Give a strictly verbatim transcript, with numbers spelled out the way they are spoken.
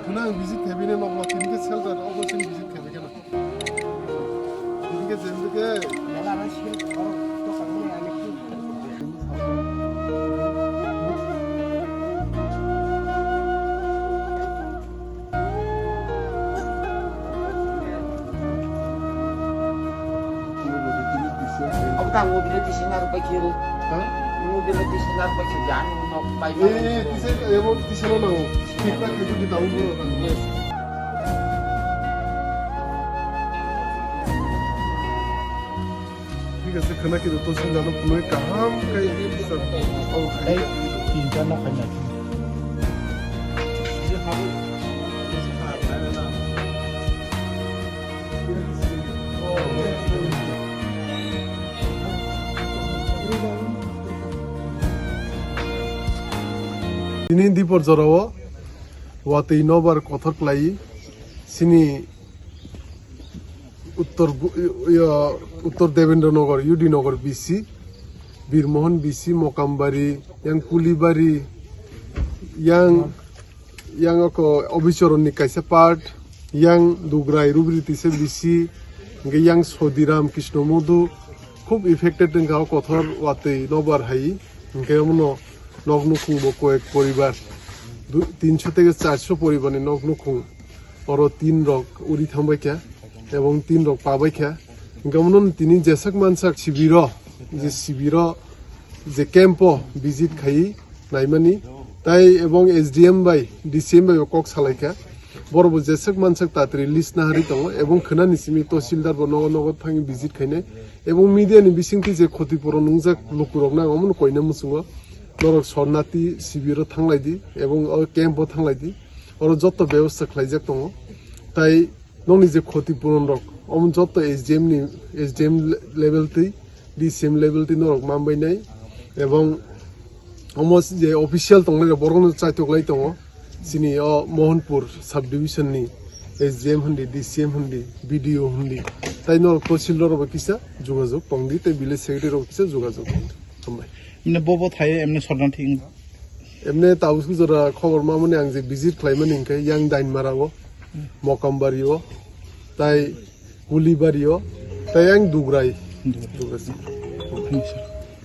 Khwnang visit khaibini nokla tini khe selder obo chini visit khaibai kheno. Tini khe jemdi khe. Obo tang mobile tisi narwk pai khe. Ha? Mobile tisi narwk pai khe jani nok pai. Eh, tisa, ebo tisa no nango. Thik tak khe jodi tabo boro tang. Thik ase, khwna khe to sung jano phunui kaham khe. Tei tinta nok hai na. Tini dipor jorao watwi nobar kothor klai sini Uttor Gu-, yo, Uttor Debendra Nagar, U D Nagar B C, Bir Mohan B C, Mokambari, yang Kulibari, yang yang oko Obichoronni kaisa part, yang Dugrai Rubri tisa B C, hingke yang Sodiram Krishna Modhu, khub affected wngkha o kothor watwi nobar hai, hingke omono nok nukhung bo koyek poribar, du-, tinso teke charso poribarni nok nukhung, oro tin rok uri thangbaikha, ebong tin rok pabaikha, hingke omono tini jeswk mansak sibiro, je sibiro, je camp o visit khai naimani, tai ebong S D M bai, D C M bai bo kok salaikha. Borok bo jeswk mansak tatri list naharwi tongo, ebong khwnani simi Tahsildar bo nogo nogo thangwi visit khainai, ebong media ni bisingtwi je khoti puron wngjak lukurok nang omono koina muchungo, norok Sonnati sibiro thanglaidi, ebong o camp o thanglaidi, oro jotto bebosta khlaijak tongo. Tai nokni je khoti puron rok, omo jotto S D M ni, S D M le-, level twi, D C M level twi norok manbainai, ebong omo je official tongnai rok borok no chaitok lai tongo, chini o Mohanpur sub division ni S D M hindi, D C M hindi, B D O hindi, tai norok Tahsildar rok bai kisa jogajog tongdi, tai village secretary rok kisa jogajog tongdi. Hambai. Mane bobo thaye emne sorna thik. Emne tabuk jora khobor mamani ang je visit khlaimani hingkhe yang Dainmara o, Mokambari o, tai Kulibari o, tai yang Dugrai. Dugrai. Dugrai.